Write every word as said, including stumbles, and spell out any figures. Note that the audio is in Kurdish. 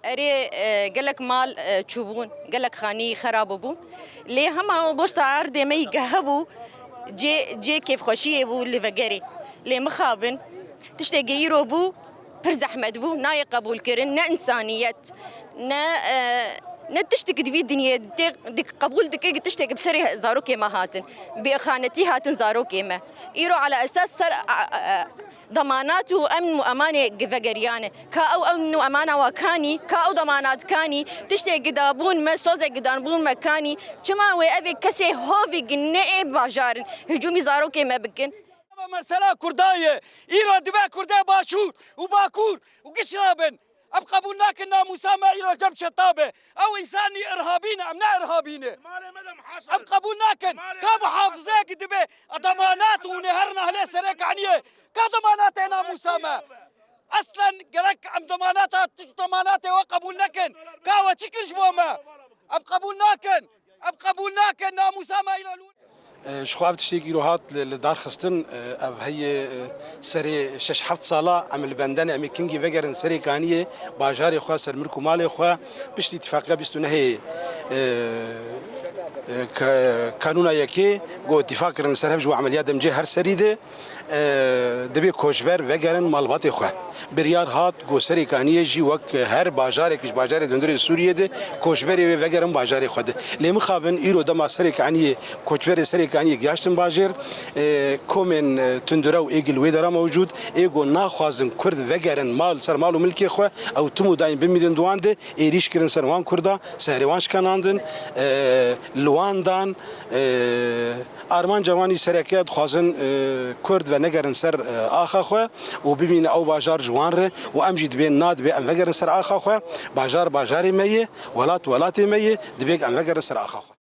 Erê, e, gelek mal, e, çûbûn, gelek xanî xerab bûn. Lê hema bosta erdê me yî ke hebû, cê, cê kêfxweşiyê bû li vegerê. Lê mixabin, tiştê ge îro bû, pir zehmet bû, nayê qebûlkirin, ne însaniyet, ne, e, ne tiştek di vî dinyê tê, dik-, qebûl dike ki tiştek bi serê zarokê me hatin. Bi xanetî hatin zarokê me. Îro ala esas ser, a, a, a, Demanat û emn û emanê vegeriyane. Ka ew emn û emana wa kanî, ka ew demanat kanî, tiştê gidabûn me, sozê gidanbûn me kanî. Çima wê evê kesê hovî gi ne ê bajarin hicûmî zarokê me bikin? Eva mersela Kurda ye. Îro dibe Kurdê Başûr û Bakur û giş rabin. Em qebûl nakin namûsa me îro cem şeta be. Ew însanî irhabî ne, em ne irhabî ne. Em qebûl nakin. Ka muhafizeyek dibe, demanat hûn ê her nahlê serê kaniyê. Ka demanatê namûsa me. Eslen gerek em demanata, tişt demanatê we qebûl nekin. Ka we çi kir ji bo me? Em qebûl nakin. Em qebûl nakin namûsa me îro lû. E, ji xwe ev tiştêk îro hat li, li dar xistin, e, ev heye, e, serê şeş heft sala em li bendene, em ê kingî vegerin serê kaniyê, bajarê xwe, ser milk û malê xwe, piştî îtîfaqiya bîst û nehê, e, e, ke-, kanûna yekê, ku îtîfaq kirin li ser hev ji bo emeliya demcê her serî de, e, divê koçber vegerin malbatê xwe. Biryar hat ku Serê Kaniyê jî wek her bajarek ji bajarê di hundirê Sûriyê de koçberê wê vegerin bajarê xwe de. Lê mixabin îro dema Serê Kaniyê, koçberê Serê Kaniyê gihaştin bajêr, e, komên, e, tundure û êgil wê dera mewcûd, ê ku naxwazin Kurd vegerin mal, ser mal û milkê xwe, ew tim û dayîn bimînin di wan de, êrîş kirin ser wan Kurda, serê wan şikanandin, e, li wan dan, e, Armanca wan î sereke dixwazin, e, Kurd venegerin ser, e, axa xwe û bimîne ew bajar ji wan re û em jî dibên na, dibê em vegerin ser axa xwe. Bajar bajarê me ye, welat welatê me ye, dibê em vegerin ser axa xwe.